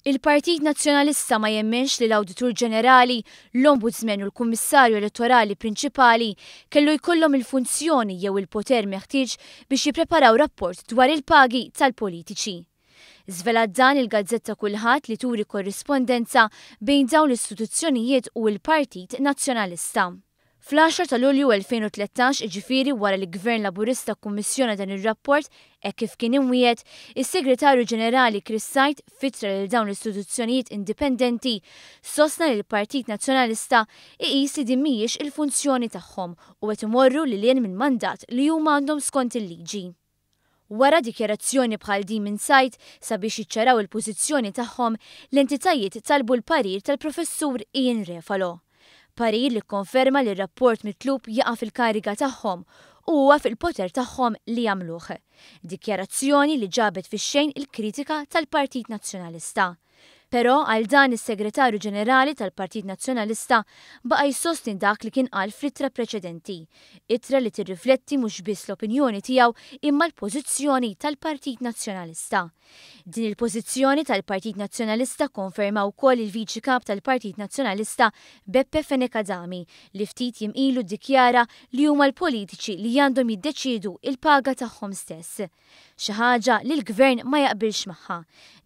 Il-Partit Nazzjonalista ma jemminx li l-Awditur Ġenerali, l-Ombudsman u l-Kummissarju Elettorali Prinċipali kellu jkollhom il-funzjoni jew il-poter meħtieġ biex jippreparaw rapport dwar il-pagi tal-politiċi. Żvelat dan il-gazzetta Kullħadd li turi korrispondenza bejn dawn l-istituzzjonijiet u l-Partit Nazzjonalista. Fl-10 ta' Lulju 2013, jiġifieri wara li Gvern Laburista kkummissjona dan ir-rapport hekk kif kien imwiegħed, is-Segretarju Ġenerali Chris Said f'ittra lil dawn l-istituzzjonijiet indipendenti sostna li l-Partit Nazzjonalista iqis li din mhijiex il-funzjoni tagħhom u qed imorru lil hinn mill-mandat li huma għandhom skont il-liġi. Wara dikjarazzjoni bħal din minn Said, sabiex jiċċaraw il-pożizzjoni tagħhom, l-entitajiet talbu l-parir tal-Professur Ian Refalo. Parir li kkonferma li r-rapport mitlub jaqa' fil-kariga tagħhom u huwa fil-poter tagħhom li jagħmluh. Dikjarazzjoni li ġabet fix-xejn il-kritika tal-Partit Nazzjonalista. Però għal dan is-Segretarju Ġenerali tal-Partit Nazzjonalista baqa' jsostni dak li kien qal fl-ittra preċedenti, ittra li tirrifletti mhux biss l-opinjoni tiegħu imma l-pożizzjoni tal-Partit Nazzjonalista. Din il-pożizzjoni tal-Partit Nazzjonalista kkonferma wkoll il-Viċi Kap tal-Partit Nazzjonalista Beppe Fenech Adami li ftit jiem ilu ddikjara li huma l-politiċi li għandhom jiddeċiedu il-paga tagħhom stess. Xi ħaġa li l-Gvern ma jaqbilx magħha.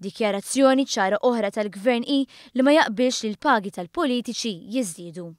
Dikjarazzjoni ċara oħra tal-Gvern hi li ma jaqbilx li l-pagi tal-politiċi jiżdiedu.